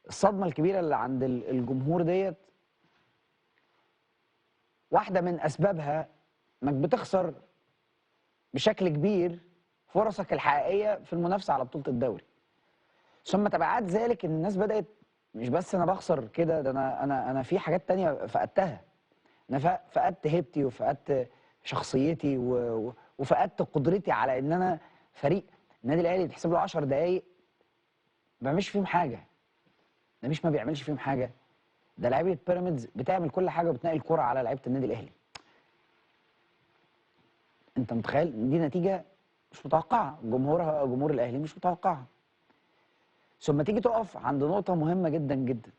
الصدمة الكبيرة اللي عند الجمهور ديت واحدة من اسبابها انك بتخسر بشكل كبير فرصك الحقيقية في المنافسة على بطوله الدوري. ثم تبعات ذلك ان الناس بدات مش بس انا بخسر كده، ده انا في حاجات تانية فقدتها. انا فقدت هيبتي وفقدت شخصيتي وفقدت قدرتي على ان انا فريق النادي الاهلي بتحسب له 10 دقايق ما بيعملش فيهم حاجة. ده مش ما بيعملش فيهم حاجة، ده لعيبة بيراميدز بتعمل كل حاجة وبتنقل الكره على لعيبة النادي الاهلي. انت متخيل؟ دي نتيجة مش متوقعه، جمهورها جمهور الاهلي مش متوقعها. ثم تيجي تقف عند نقطة مهمة جدا جدا،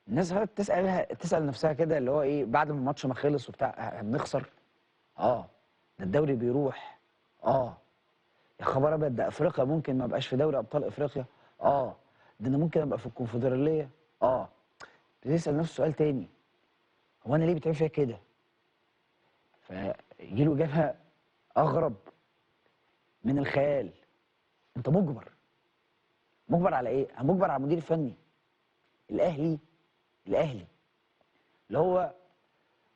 الناس بدات تسال نفسها كده اللي هو ايه بعد ما الماتش ما خلص وبتاع، بنخسر؟ ده الدوري بيروح، يا خبر ابيض، ده افريقيا ممكن ما ابقاش في دوري ابطال افريقيا، ده انا ممكن ابقى في الكونفدراليه. بيسال نفسه سؤال تاني، هو انا ليه بتعمل فيا كده؟ فيجي له اجابه اغرب من الخيال. انت مجبر. مجبر على ايه؟ مجبر على المدير الفني الاهلي، الاهلي اللي هو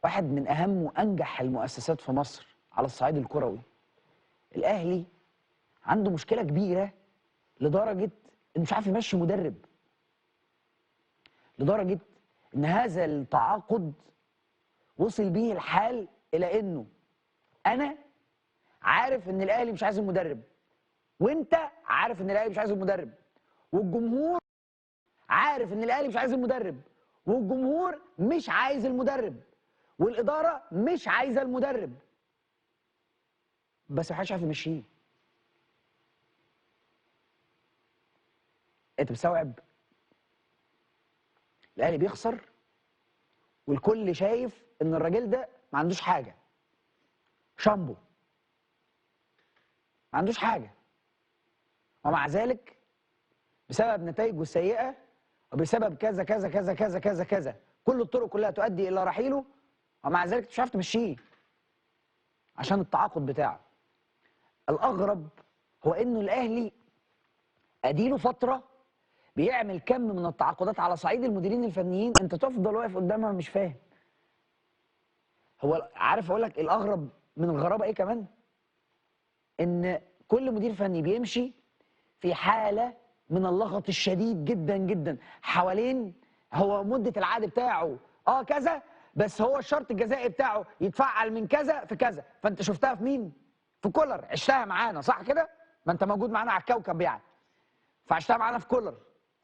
واحد من اهم وانجح المؤسسات في مصر على الصعيد الكروي. الاهلي عنده مشكلة كبيرة لدرجة انه مش عارف يمشي مدرب، لدرجة ان هذا التعاقد وصل بيه الحال الى انه انا عارف ان الاهلي مش عايز المدرب، وانت عارف ان الاهلي مش عايز المدرب، والجمهور عارف ان الاهلي مش عايز المدرب، والجمهور مش عايز المدرب، والادارة مش عايزه المدرب، بس محدش عارف يمشيه. انت مستوعب؟ الاهلي بيخسر والكل شايف ان الراجل ده ما عندوش حاجة، شامبو ما عندوش حاجة، ومع ذلك بسبب نتائجه السيئة وبسبب كذا كذا كذا كذا كذا كذا، كل الطرق كلها تؤدي الى رحيله، ومع ذلك مش عارف تمشيه عشان التعاقد بتاعه. الاغرب هو انه الاهلي اديله فترة بيعمل كم من التعاقدات على صعيد المديرين الفنيين انت تفضل واقف قدامها مش فاهم. هو عارف اقول لك الاغرب من الغرابة ايه كمان؟ ان كل مدير فني بيمشي في حاله من اللغط الشديد جدا جدا حوالين هو مده العقد بتاعه كذا، بس هو الشرط الجزائي بتاعه يتفعل من كذا في كذا. فانت شفتها في مين؟ في كولر، عشتها معانا صح كده؟ ما انت موجود معانا على الكوكب يعني، فعشتها معانا في كولر،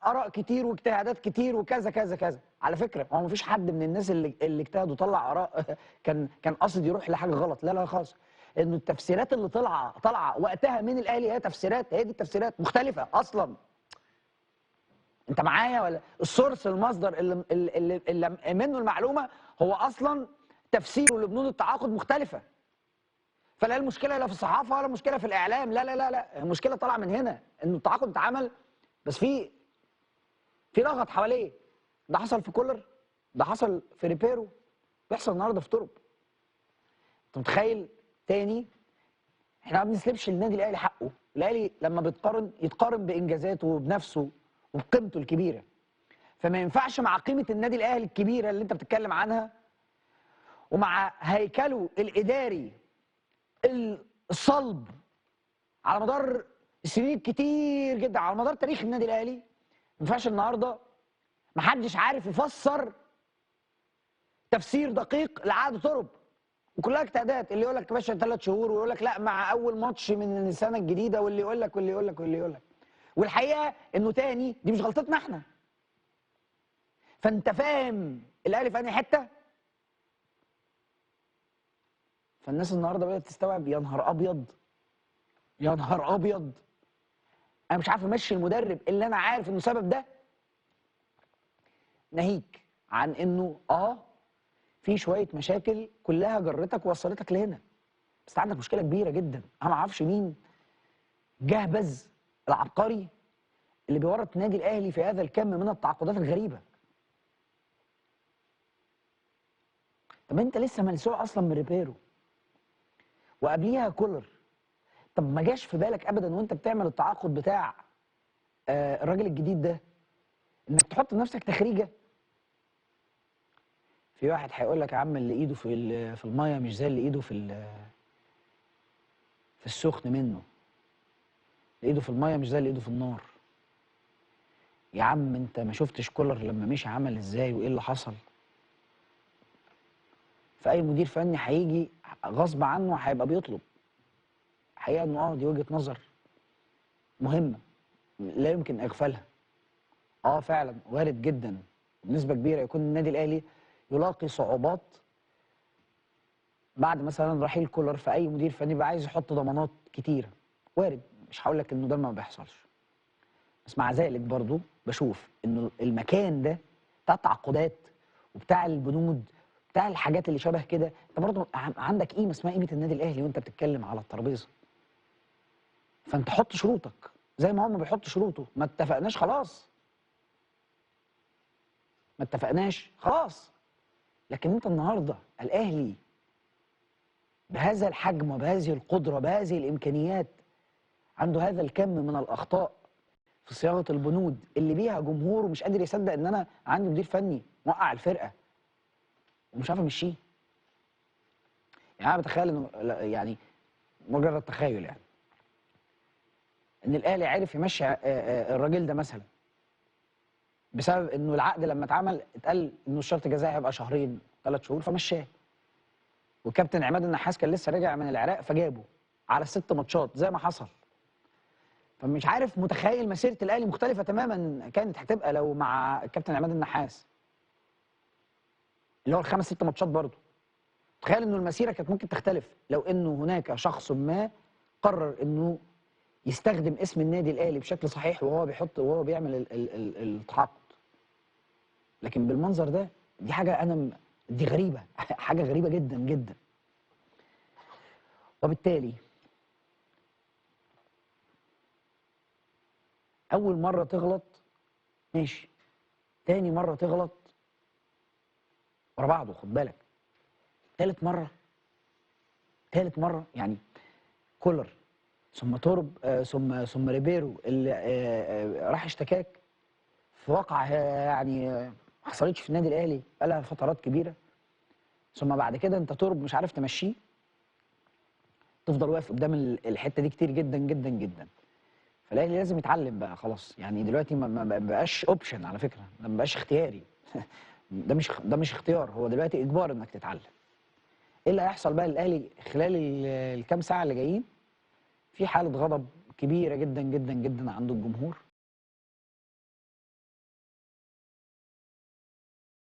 اراء كتير واجتهادات كتير وكذا كذا كذا. على فكرة هو مفيش حد من الناس اللي اجتهد وطلع اراء كان قصد يروح لحاجة غلط، لا لا خالص. انه التفسيرات اللي طالعه وقتها من الاهلي هي تفسيرات، هي دي التفسيرات مختلفة اصلا. انت معايا ولا؟ السورس، المصدر اللي منه المعلومة هو اصلا تفسيره لبنود التعاقد مختلفة. فلا المشكلة لا في الصحافة ولا المشكلة في الاعلام، لا لا لا لا، المشكلة طالعه من هنا، انه التعاقد اتعمل بس في لغط حواليه. ده حصل في كولر، ده حصل في ريبيرو، بيحصل النهارده في طرب. انت متخيل؟ تاني احنا ما بنسلبش النادي الاهلي حقه، الاهلي لما بيتقارن يتقارن بانجازاته وبنفسه وبقيمته الكبيرة. فما ينفعش مع قيمة النادي الاهلي الكبيرة اللي انت بتتكلم عنها ومع هيكله الاداري الصلب على مدار سنين كتير جدا، على مدار تاريخ النادي الاهلي، ما ينفعش النهارده محدش عارف يفسر تفسير دقيق لعقد طرب، وكلها اجتهادات. اللي يقول لك يا باشا 3 شهور، ويقول لك لا مع اول ماتش من السنة الجديدة، واللي يقول لك واللي يقول لك واللي يقول لك. والحقيقة انه تاني دي مش غلطتنا احنا. فانت فاهم الاهلي في انهي حتة؟ فالناس النهارده بدات تستوعب، يا نهار ابيض يا نهار ابيض، انا مش عارف امشي المدرب اللي انا عارف انه سبب ده. ناهيك عن انه في شوية مشاكل كلها جرتك ووصلتك لهنا، بس عندك مشكلة كبيرة جدا. انا ما اعرفش مين جهبذ العبقري اللي بيورط النادي الاهلي في هذا الكم من التعاقدات الغريبة. طب انت لسه ملسوع اصلا من ريبيرو وقبليها كولر، طب ما جاش في بالك ابدا وانت بتعمل التعاقد بتاع الراجل الجديد ده انك تحط لنفسك تخريجه. في واحد هيقول لك يا عم اللي ايده في المية مش زي اللي ايده في السخن منه، اللي ايده في المية مش زي اللي ايده في النار. يا عم انت ما شفتش كولر لما مشي عمل ازاي وايه اللي حصل؟ فاي مدير فني هيجي غصب عنه هيبقى بيطلب. حقيقة انه دي وجهه نظر مهمة لا يمكن اغفالها. فعلا وارد جدا بنسبة كبيرة يكون النادي الاهلي يلاقي صعوبات بعد مثلا رحيل كولر، فاي مدير فني بقى عايز يحط ضمانات كتيرة، وارد، مش هقول لك انه ده ما بيحصلش، بس مع ذلك برضو بشوف انه المكان ده بتاع التعاقدات وبتاع البنود بتاع الحاجات اللي شبه كده، انت برضو عندك قيمة اسمها قيمة النادي الاهلي وانت بتتكلم على الترابيزة. فانت حط شروطك زي ما هم بيحطوا شروطه، ما اتفقناش خلاص، ما اتفقناش خلاص. لكن انت النهارده الاهلي بهذا الحجم وبهذه القدرة بهذه الامكانيات عنده هذا الكم من الاخطاء في صياغة البنود اللي بيها جمهوره مش قادر يصدق ان انا عندي مدير فني موقع الفرقة ومش عارف امشيه. يعني انا بتخيل انه يعني مجرد تخيل، يعني ان الاهلي عرف يمشي الراجل ده مثلا بسبب انه العقد لما اتعمل اتقال انه الشرط الجزائي هيبقى شهرين 3 شهور فمشاه. وكابتن عماد النحاس كان لسه راجع من العراق فجابه على 6 ماتشات زي ما حصل. فمش عارف متخيل مسيره الاهلي مختلفة تماما كانت هتبقى لو مع الكابتن عماد النحاس اللي هو ال5 6 ماتشات برضه. تخيل انه المسيرة كانت ممكن تختلف لو انه هناك شخص ما قرر انه يستخدم اسم النادي الاهلي بشكل صحيح وهو بيحط وهو بيعمل التعاقد. لكن بالمنظر ده دي حاجة انا دي غريبة، حاجة غريبة جدا جدا. وبالتالي اول مرة تغلط ماشي، تاني مرة تغلط ورا بعضه خد بالك، تالت مرة يعني كولر ثم تورب ثم ريبيرو اللي راح اشتكاك في واقعه يعني ما حصلتش في النادي الاهلي بقالها فترات كبيرة، ثم بعد كده انت تورب مش عارف تمشيه، تفضل واقف قدام الحتة دي كتير جدا جدا جدا. فالاهلي لازم يتعلم بقى خلاص، يعني دلوقتي ما بقاش option على فكرة، ده ما بقاش اختياري. ده مش اختيار، هو دلوقتي اجبار انك تتعلم. ايه اللي هيحصل بقى للاهلي خلال الكام ساعة اللي جايين؟ في حاله غضب كبيرة جدا جدا جدا عند الجمهور.